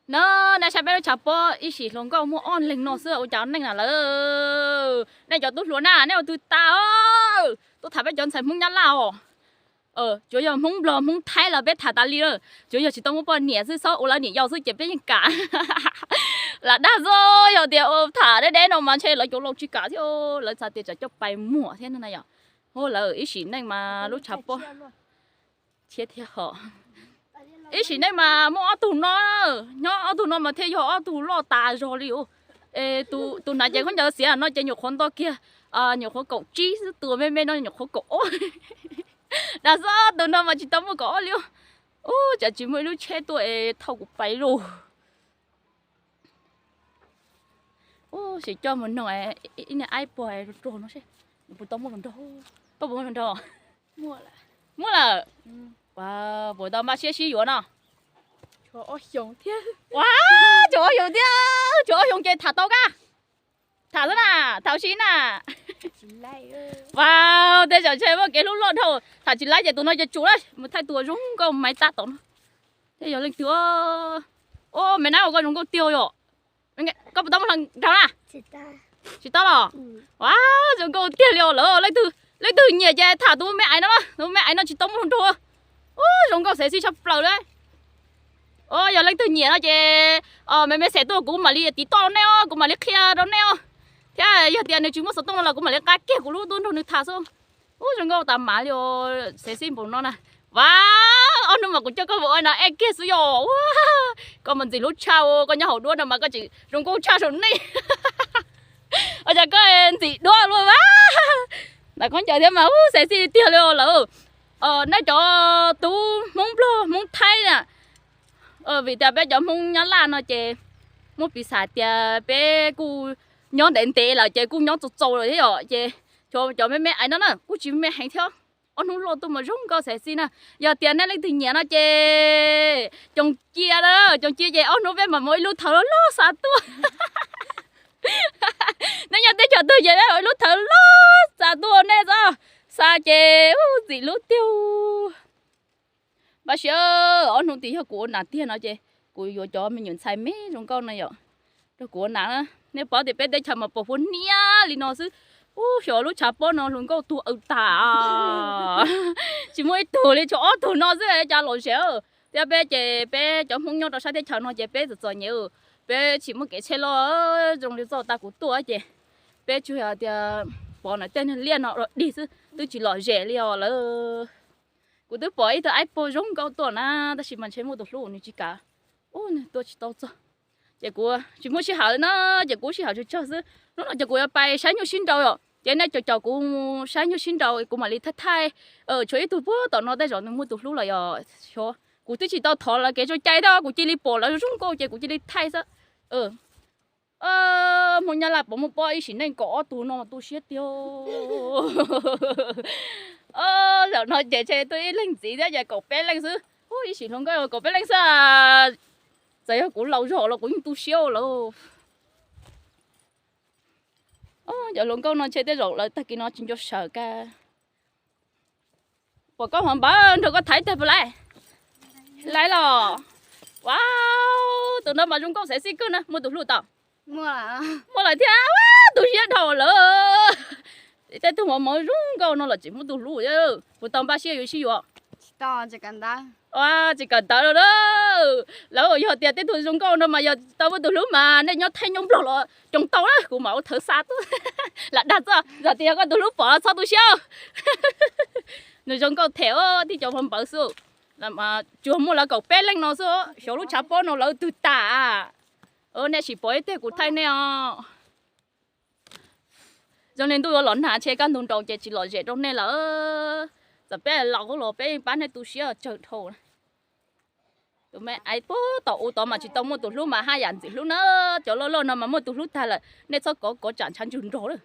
No, nej saib peb lub tshav pob ib sim hluas nkauj muaj ob leeg no xwb ua cas neej na lawm. Nej cov tub hluas na, nej ua twg tas os? Tuaj tham peb cov ntxhais Hmoob Nyab Laj os. Tsuav yog Hmoob Nplog Hmoob Thaib los peb tham tas li lawm, tsuav yog tsis tau muaj poj niam xwb, txhob ua lawv niam yau xwb ces peb yeej kam. Lam dag xwb, yog tias ua tham deb deb no mas ntshe lawv cov laus tsis kam thiab, lawv xav tias tsam coj pais muag thiab no na yom. Hu lawv ib sim neej mas lub tshav pob thiab thiab ho. Ib sim neej mas muaj ob tug no, nyob ob tug no mas thiaj yog ob tug loj tas zog li. Tus hnav cev khaub ncaws xiav no ces nyuam qhuav nto kiag, nyuam qhuav kaum tsib xwb, tus me me no nyuam qhuav kaum ob. Dag xwb, tus no mas tsis tau muaj kaum ob li. Ub, tsam tsis muaj ib lub tsheb tuaj es thauj kuv pais lauj. Ub, sim coj mus noog ib niag aib puag rog no seb nws puas tau muaj hluas nraug. Koj puas muaj hluas nraug? Muaj lawm. Puas tau npaj siab sib yuav no? Ua, tshuav ob xyoos thiab, tshuav ob xyoos ces tham tau kab. Tham xwb na, tham ua si na. Ua, tej zaum ntshe muaj kev hlub loj dhau, tham tsis laib ces tus no ces tsum lawm, mus thaij tus uas zoo nkauj maiv tab tom no. Thiab yog leej twg? Ub, me nab ua koj zoo nkauj tiag yom. Koj puas tau muaj hluas nraug na? Tsis tau los? Ua, zoo nkauj tiag li os lawm. Leej twg nyiam ces tham tus me aiv no, tus me aiv no tsis tau muaj hluas nraug. Ub, zoo nkauj xav xij tshaj plaws li. Ub, yog leej twg nyiam no ces me me xem tuaj kuv mam li tiv toj rau nej os, kuv mam li qhia rau nej os. Thiab yog tias nws tsis muaj xov tooj no los kuv mam li nqa kiag kuv lub tuaj nrog nws tham xwb. Ub, zoo nkauj tas mam li os, xav xij npaum no na. Ua, ob hnub mas kuv coj koj mus ua no ej kiag xwb yom. Ua, koj mas ntxim hlub tshaj, koj nyob hauv duab no mas koj tseem zoo nkauj tshaj saum nej. Ua cas koj ntxim duab luaj a. Ntaus khaub ncaws thiab mas ub, xav xij tiag li os lawm. Nej cov tub Hmoob Nplog Hmoob Thaib na, vim tias peb cov Hmoob Nyab Laj no ces muaj piv xam tias peb kuj nyob ntev ntev lawm ces kuj nyob txaus txaus lawm thiab yom. Ces cov me me aiv no na kuj tsis me heev thiab. Ob hnub loj tuaj mas zoo nkauj xav xij na. Yog tias nej leej twg nyiam no ces coom cia, coom cia ces ob hnub peb mam muaj ib lub thawv loj loj xa tuaj. Nej nyob teb chaws twg ces peb muaj ib lub thawv loj xa tuaj nej xwb. Xa ces ub, ntxim hlub tiag. Npaj siab, ob hnub tim yog kuv ua nas tiag no ces kuv yuav cov me nyuam ntxhais me zoo nkauj no yom, rau kuv ua nas. Nej paub tias peb teb chaws mas pos huab niab li no xwb. Ub, xyov lub tshav pob no hluas nkauj tuag aw tas, tsis muaj ib tug li, tshuav ob tug no xwb cas lom zem. Thiab peb ces peb cov Hmoob nyob rau sab teb chaws no ces peb txom txom nyem, peb tsis muaj kev tsheb loj zoo li txoj tas kuv tuaj ces peb tsuas yog tias pom na tej niag liaj no dig xwb twb tsis lom zem li os lawm. Kuv twb pom ib tug aib puag zoo nkauj tuaj na, tab sis mas ntshe muaj tus hlub nws tsis kam. Ub, nws tuaj tsis tau txog, ces kuv tsis muaj sij hawm na, ces kuv sij hawm tsawg tsawg xwb. Hnub no ces kuv yuav pais saib nyuj sib nraus os, ces nej caum caum kuv saib nyuj sib nraus kuv mam li thaij thaij. Tshuav ib tug puag tom no tej zaum nws muaj tus hlub lawm yom. Kuv twb tsis tau thov lawv kev tso cai thiab kuv cia li pom lawv zoo nkauj ces kuv cia li thaij xwb. Hmoob Nyab Laj puas muaj pob ib sim neej kaum ob tug no mas tu siab tiag. Zaum no ces ntshe tuaj ib leeg ntxiv thiab ces kaum peb leej xwb. Ub, ib sim hluas nkauj kaum peb leej xwb. Txawm yog kuv laus zog los kuv yeej tu siab lawm. Cov hluas nkauj no ntshe tej zaum lawv tag kis no tsis nco sawv kag. Pom koj hov npawv nrog koj tham ib teg puas laiv? Laiv los. Ua, tus no mas zoo nkauj xav xij kawg na, muaj tus hlub tau? Muaj lawm thiab, tu siab dhau lawm. Tej tug mov mov zoo nkauj no los tseem muaj tus hlub, kuv tau npaj siab yuav sib yuav. Tsis kawm ntawv lawm. Lawv yog tias tej tug zoo nkauj no mas yog tau muaj tus hlub mas nej nyob Thaib nyob Nplog los coo tau na, kuv mam ua thawv xa tuaj. Lam dag txog, yog tias yog koj tus hlub pom los txhob tu siab. Nws zoo nkauj them, tib cov hluas npawg xwb. Tsuas muaj lawv kaum peb leej no xwb, xyov lub tshav pob no lawv twg tas. Nej sim pom ib teg kuv thaij nej os. Zoo li ntuj yuav los nag ntshe kaj ntug nraus ces tsis lom zem rau nej lawm. Txawm peb laus los peb yeej pab nej tu siab tsawg dhau. Tus me aiv puag tom u tod mas tsis tau muaj tus hlub mas haj yam ntxim hlub na. Cov loj loj no mas muaj tus hlub tag lawm, nej txhob kov kov tsam ntshav ntsug nrog lawm.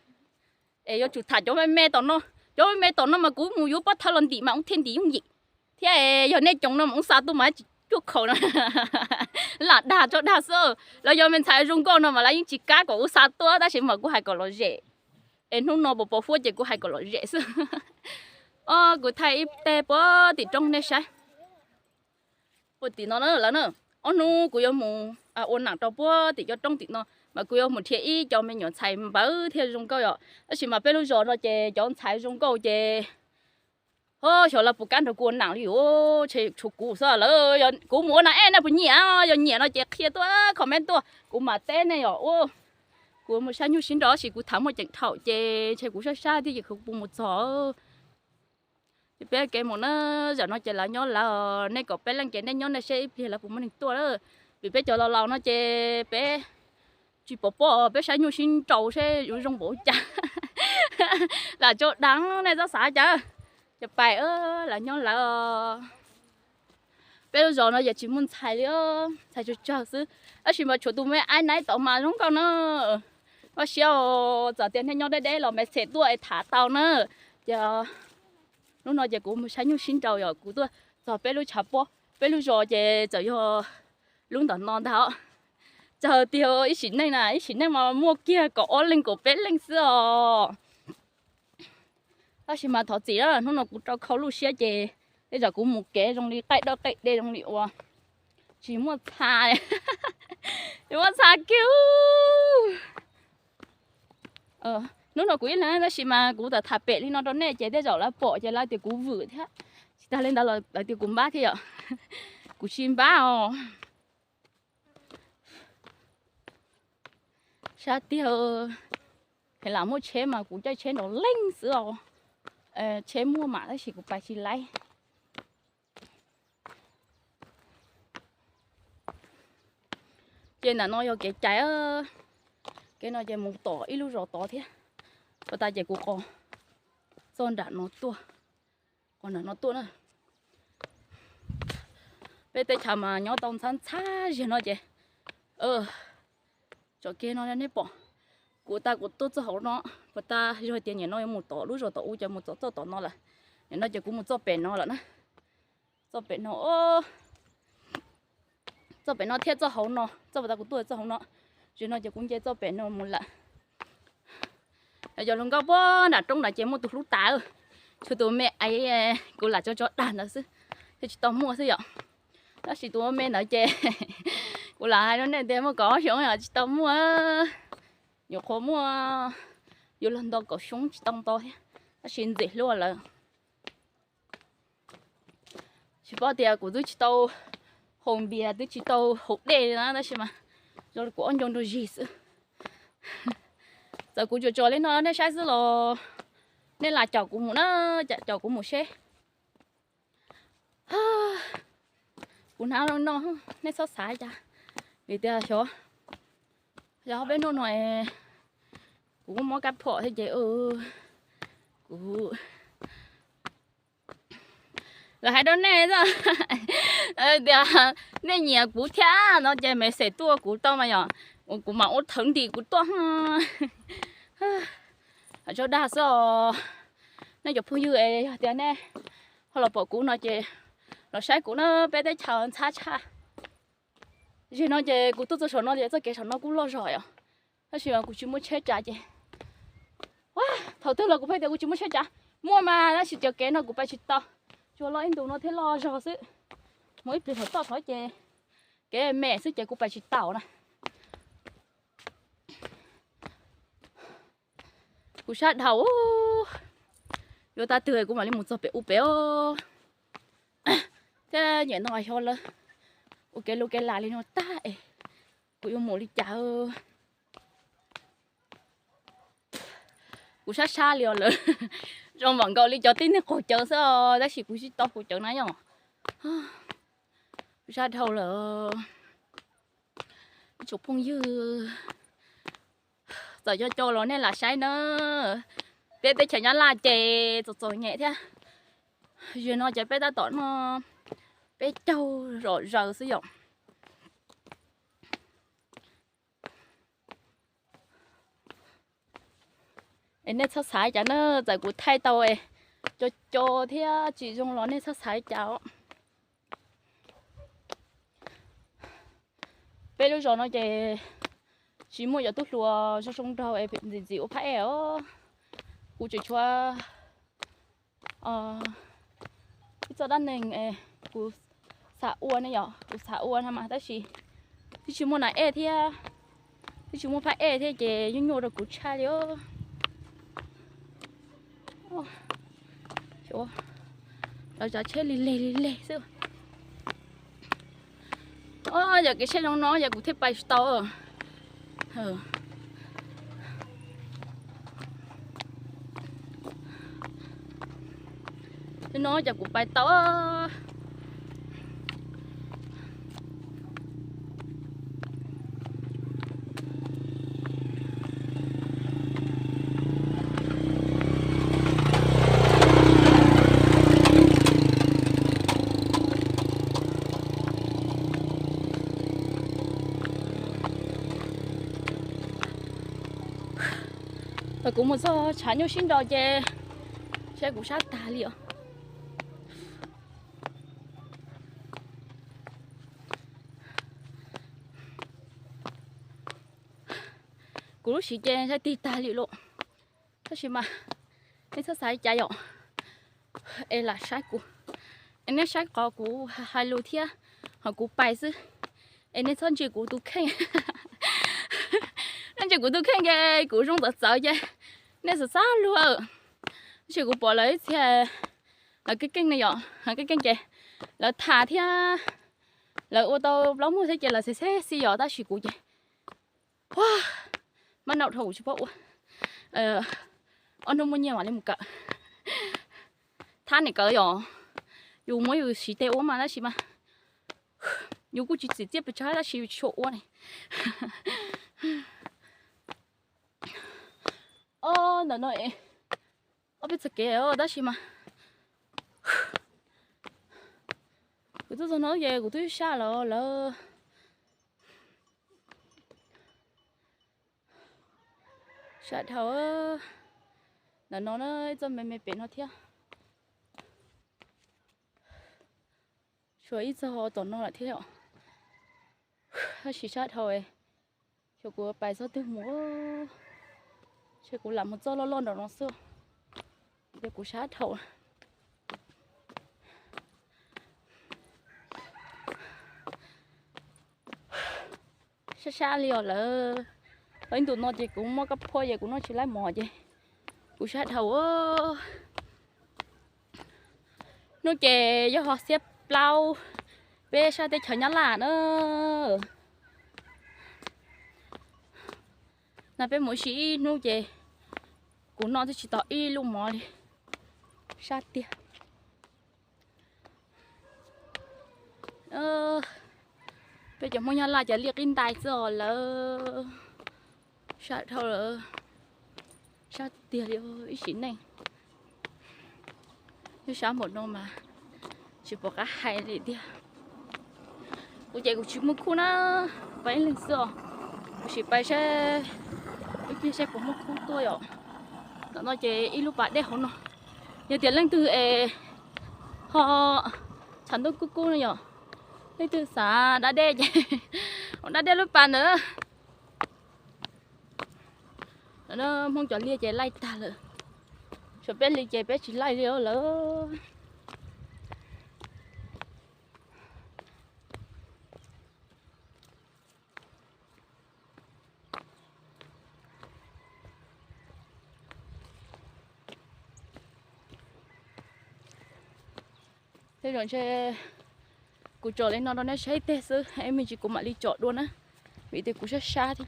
Es yuav tsum tham cov me me tom no, cov me me tom no mas kuv mus yuav pob thawv los ntim mas ua thiaj ntim yooj yim. Thiab yog nej coom no mas ua xa tuaj mas tsis cuaj khaum no. Lam dag tso dag xwb, lawv yog me ntxhais zoo nkauj no mas lawv yeej tsis kam kom ua xa tuaj tab sis mas kuv hais kom lom zem. Es hnub no pos pos huab ces kuv hais kom lom zem xwb. Kuv thaij ib teg puag tim roob nej saib. Puag tim no lawm na. Ob hnub kuv yuav mus ua nam rau puag tim cov roob tim no, mas kuv yuav mus nrhiav ib co me nyuam ntxhais npawv thiaj zoo nkauj yom. Tab sis mas peb lub zos no ces cov ntxhais zoo nkauj ces ho xyov lawv puas kam nrog kuv ua nam li, tshuav kuv xwb lawm. Kuv mus ua nam es nej puas nyiam? Yog nyiam no ces qhia tuaj comment tuaj kuv mam teb nej yom. Kuv mus saib nyuj sib nraus tab sis kuv tham muaj ceem thaum ces ntshe kuv sab sab thiab ces kuv puas mus txog. Ces peb kev mus na, zaum no ces lawv nyob lawv, nej kaum peb leej ces nej nyob nej seb ib pliag lawv puas muaj neeg tuaj lawm. Vim peb cov laus laus no ces peb tsis pom pob, peb saib nyuj sib nraus seb yuav zoo npaum cas. Lam tso dag nej txhob xav cas, cov pais lawv nyob lawv. Peb lub zos no yog tsis muaj ntxhais li, ntxhais tsawg tsawg xwb, tab sis mas tshuav tus me aib naib tod mas zoo nkauj na. Vaj siab txawm tias nej nyob deb deb los message tuaj es tham tau na. Ces hnub no ces kuv mus saib nyuj sib nraus yom, kuv tuaj txog peb lub tshav pob, peb lub zos ces txawm yog lub ntawm no ntag. Txog tiag ib sim neej na, ib sim neej mas muaj kiag kaum ob leeg kaum peb leeg xwb os. Tab sis mas thov txim, hnub no kuv rau khau lub siab ces tej zaum kuv mus kev zoo li qaij dawb qaij de zoo li uas tsis muaj txha, tsis muaj txha kiag. Hnub no kuv ib leeg tab sis mas kuv tawm tham pem li no rau nej ces tej zaum lawv pom ces lawv tias kuv vwm thiab, tsis tas li ntawd lawv tias kuv npab thiab yom. Kuv tsis npab os. Sab tiag, es lam muaj tsheb mas kuv caij tsheb nrov leej xwb os. Tsheb muaj mas tab sis kuv pais tsis laib. Ces ntawm no yog kev cai, kev no ces mus tom ib lub zos tod thiab. Ua tas ces kuv qos txoj nram no tuaj, qos nram no tuaj na. Peb teb chaws mas nyob tau ntxhab ntxhab zig no ces tsom kev no nej pom. Kuv tas kuv tuaj txoj hauv no, kuv tas yog tias nim no yuav mus tom lub zos tom u ces mus txog txoj tom no lawm. Nim no ces kuv mus txoj pem no lawm na. Txoj pem no, txoj pem no thiab txoj hauv no, txoj tas kuv tuaj txoj hauv no. Zig no ces kuv nce txoj pem no mus lawm. Yog hluas nkauj puag nram roob ntawd ces muaj tus hlub tas, tshuav tus me aiv kuv lam tso tso dag ntawd xwb, thiaj tsis tau muaj xwb yom. Tab sis tus me ntawd ces kuv lam hais rau nej tias muaj kaum ob xyoo yom tsis tau muaj, nyuam qhuav muaj yuav luag nto kaum xyoo tsis tau nto thiab, tab sis ntxim hlub lawm. Tsis paub tias kuv twb tsis tau haus npias twb tsis tau haus dej li na tab sis mas zoo li kuv ob ncoo nrog zig xwb. Txawm kuv tsuas tso li no nej saib xwb los nej lam caum kuv mus na, caum kuv mus seb. Kuv hnav no nej txhob xav cas, vim tias xyov, xyov peb hnub no kuv mob kab phom thiab ces kuv los hais rau nej tias nej nyiam kuv thiab no ces message tuaj kuv tau mas yom, kuv mam ua thawv ntim kuv tuaj. Tso dag xwb os. Nej cov phooj ywg es yog tias nej ho los pom kuv no ces los saib kuv na, peb teb chaws ntxhab tshaj. Zig no ces kuv tuaj txog saum no ces txoj kev saum no kuj loj zog yom, tab sis mas kuv tsis muaj tsheb tsav ces thaum twg los kuv pheej tias kuv tsis muaj tsheb tsav, muaj mas tab sis cov kev no kuv pais tsis tau, tsuas loj ib ntus no thiab loj zog xwb. Mus ib pliag thaum toj tod ces kev me xwb ces kuv pais tsis tau na. Kuv sab dhau, yuav tag twg kuv mam li mus txog pem ub pem os. Thiab nim no xyov lawv ua kev lus kev lam li no tag es kuv yuav mus li cas. Kuv sab sab li os lawm, zoo mam nkaus li cov tib neeg qaug cawv xwb os, tab sis kuv tsis tau qaug cawv na yom. Kuv sab dhau lawm. Ib tsoom phooj ywg, txawm cov cov los nej lam saib na, peb teb chaws Nyab Laj ces txom txom nyem thiab. Zig no ces peb tab tom noj peb caug zom zaws xwb yom. Es nej txhob xav cas na, txawm kuv thaij tau co co thiab tsis zoo los nej txhob xav cas os. Peb lub zos no ces tsis muaj cov tub hluas zoo zoo nraug es ntxim ntxim ua phab ej os. Kuv tseem tshuav ib txoj dab neeg es kuv Xav ua ne yom, kuv xav ua no mas tab sis twb tsis muaj nas ej thiab, twb tsis muaj phab ej thiab ces nyuaj nyuaj rau kuv tshaj li os. Lawv tsav tsheb li leg li leg xwb. Yog kev saib zoo no yog kuv thiaj pais tsis tau. Tej no ces kuv pais tau. Kuv mus txog tshav nyuj sib nraus ces saib kuv sab tag li os. Kuv lub siv ces saib tig tag li lauj. Tab sis mas nej txhob xav li cas yom, es lam saib kuv, es nej saib qhov kuv hais lus thiab ho kuv pais xwb, es nej txhob ntsia kuv tus kheej. Nej ntsia kuv tus kheej ces kuv zoo txawv txawv ces nej xav xav luag. Tab sis kuv pom lawv ib txhia, lawv keej keej ne yom, lawv keej keej ces lawv tham thiab lawv ua tau plaub muag thiab ces lawv xav xeb xi yom, tab sis kuv ces mab nau dhau kuv tsis paub ua. Ob hnub muaj nyiaj mam li mus kawm. Thab niam kawm yom, yus muab yus siv tes ua mas tab sis mas yus kuj tsis txim txiaj pes tsawg tab sis yus tsis tshua ua ne. Ob ntawm no es ob peb txoj kev tab sis mas kuv twb txog no ces kuv twb sab los lawm. Sab dhau. Ntawm no na ib txoj me me pem no thiab. Tshuav ib txoj tom no lawm thiab os. Tab sis sab dhau, xyov kuv pais txoj twg mus. Ces kuv lam mus txoj loj loj nraum no xwb, ces kuv sab dhau. Sab sab li os lawm. Ib ntus no ces kuv mob kab phuaj ces kuv noj tsis laib mov ces kuv sab dhau. Hnub ces yog ho xiab plaub, peb sab teb chaws Nyab Laj na. Na peb mus ib hnub ces kuv noj twb tsis tau ib lub mov li. Sab tiag. Peb cov Hmoob Nyab Laj cov liaj qib ntais xwb os lawm. Sab dhau lawm. Sab tiag li ib sim neej. Lub sab npaum no mas tsis pom qab hais li tiag. Kuv ces kuv tsis muaj khub na, pais ib leeg xwb os. Kuv sim pais saib, ib pliag saib puas muaj khub tuaj yom. Ntawm no ces ib lub pas dej hauv no. Yog tias leej twg es ho tshav ntuj kub kub no yom, leej twg xav da dej ces ua da dej lub pas ntawd. Hmoob cov liaj ces laij tag lawm. Tshuav peb li ces peb tsis laij li lawm. Tej zaum ntshe kuv tsom li no rau nej saib teg xwb, es me ntsis kuv mam li tsom dua na, vim tias kuv sab sab thiab.